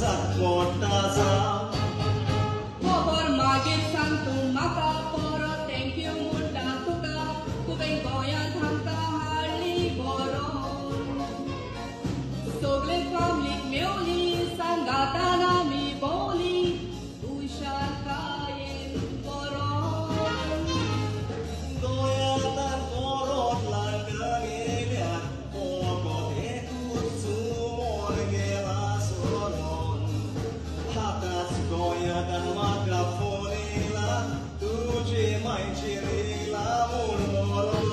मोटा जाव खबर मागीर सांग तूं म्हाका परत thank you म्हणटा तुका तुवें गोंयांत आमकां हाडली बरोवन सगळे फामिलीक मेवली सांगातान आमी भोंवली हुशारकायेन बरोवन गोंयांत परत लंडन येयल्यार फकत एकूच सुमोन गेला सोडून आतांच गोंयांत म्हाका फोन येयला तुजे मायचेर येयला म्हूण मरोण.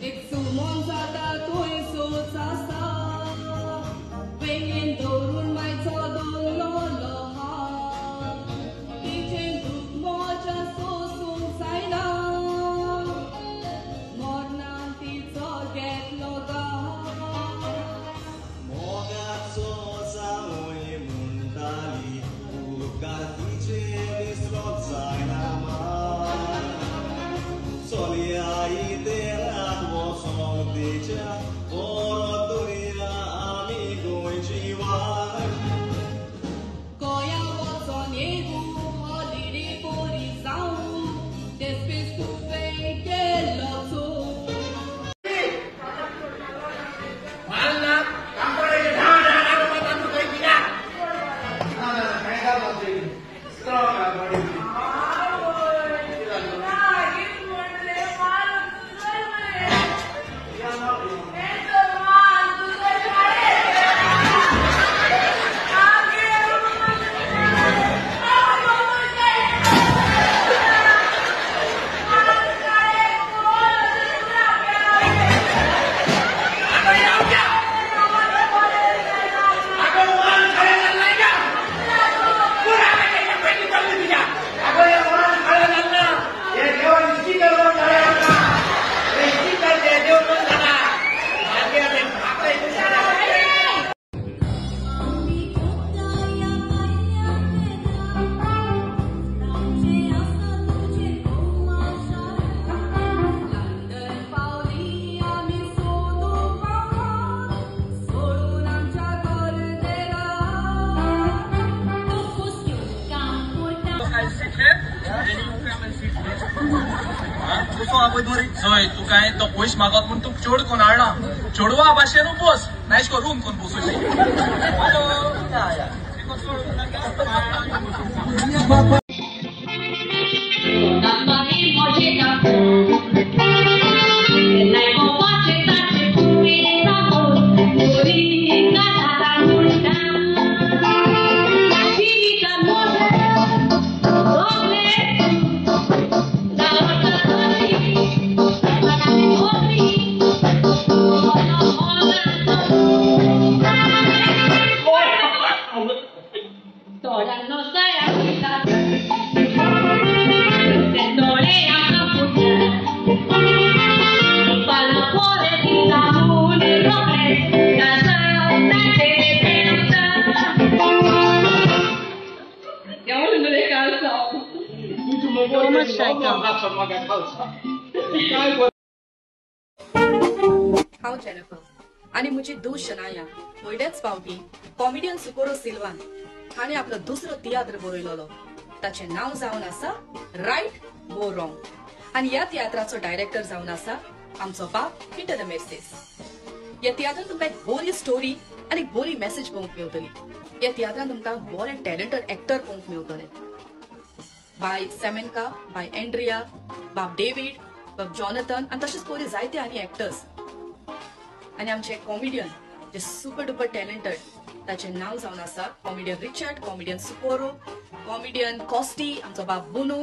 एक सुमोन जाता थंयसोच आसा वेंगेन दवरून मायचो दवरलो हात तिचें दूख म्हज्या सोसूंक जायना मरणान तिचो घेतलो घात. मोगाचो जावंय म्हणटाली उपकार तिचे विसरोंक जायना मान चलया इदेराक वचोंक तिच्या परत धरया आमी गोंयची वाट. गोंया वचोन येवूं हॉलिडे बरी जावं देस्पेस तुवें केल्लो चोर. लंडन पावली आमी सोदूंक पावत सोडून आमच्या गरजेरा. चोय तुका तो पयश मागत म्हूण तूं चेड कोण हाडला चेडवा भाशेन बस नायश करून कोण बसूची. हांव जेनिफर आनी म्हजी दोस्त शनाया पयलेच फावटी कॉमेडियन सुकोरो सिल्वान हाणें आपलो दुसरो तियात्र बरयलोलो ताचें नांव जावन आसा रायट गो रॉंग आनी ह्या तियात्राचो डायरेक्टर जावन आसा आमचो बाब पिटर the Mercedes. ह्या तियात्रान तुमकां एक बरी स्टोरी आनी एक बरी मॅसेज पळोवंक मेवतली. ह्या तियात्रान तुमकां बरे टॅलंटेड एक्टर पळोवंक मेवतले बाय सेमेनका, बाय एंड्रिया, बाब डेवीड, बाब जॉनथन आनी तशेंच पयलीं जायते आनी एक्टर्स आनी आमचे कॉमेडियन जे सुपर डुपर टॅलंटेड ताचें नांव जावन आसा comedian Richard, comedian Socorro, comedian Costi, आमचो बाब बोनू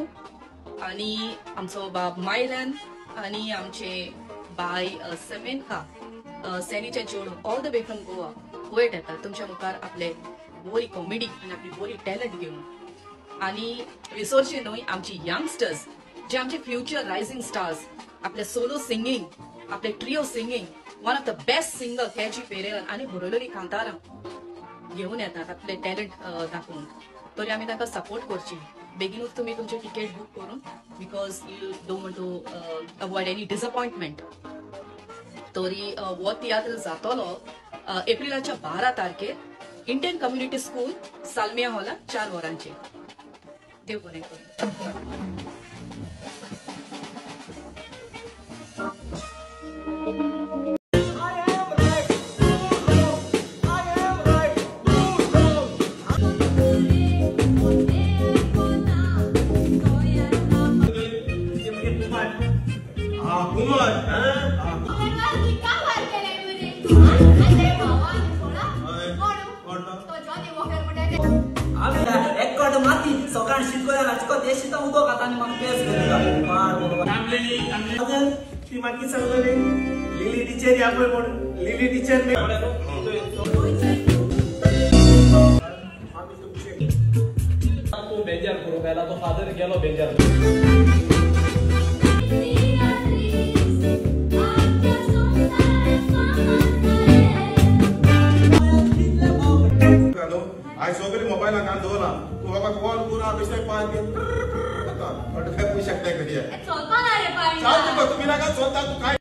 आनी आमचो बाब मायरन आनी आमचे बाय सेमेनका सॅनीचे चेडूं all the way from Goa poet येता तुमच्या मुखार आपले बरी कॉमेडी आनी आपली बरी टॅलंट घेवन. आनी विसरचे न्हय आमची यंगस्टर्स जे आमचे फ्युचर रायझींग स्टार्स आपले सोलो सिंगींग आपले trio singing One of the best singer KG पेरेरान आनी बरयलेली कांतारां घेवन येतात आपले टॅलंट दाखोवन. तरी आमी तांकां सपोर्ट करची. बेगीनूच तुमी तुमचे तिकेट बूक करून, because you don't want to avoid any disappointment. तरी हो तियात्र जातलो एप्रिलाच्या 12 तारखेर इंडियन कम्युनिटी स्कूल सालमिया हॉलात 4 वरांचेर. देव बरें करूं. लिली टीचर या पळय कोण लिली टीचर तूं बेजार करूंक आयला, तो फादर गेलो बेजार. आयज सगळी मोबायलान कान दवरला तूं बाबा कॉल करून बेश्टे पांय पयशे एकठांय करया. चाल तुका तुमी नाका चलता तूं काय.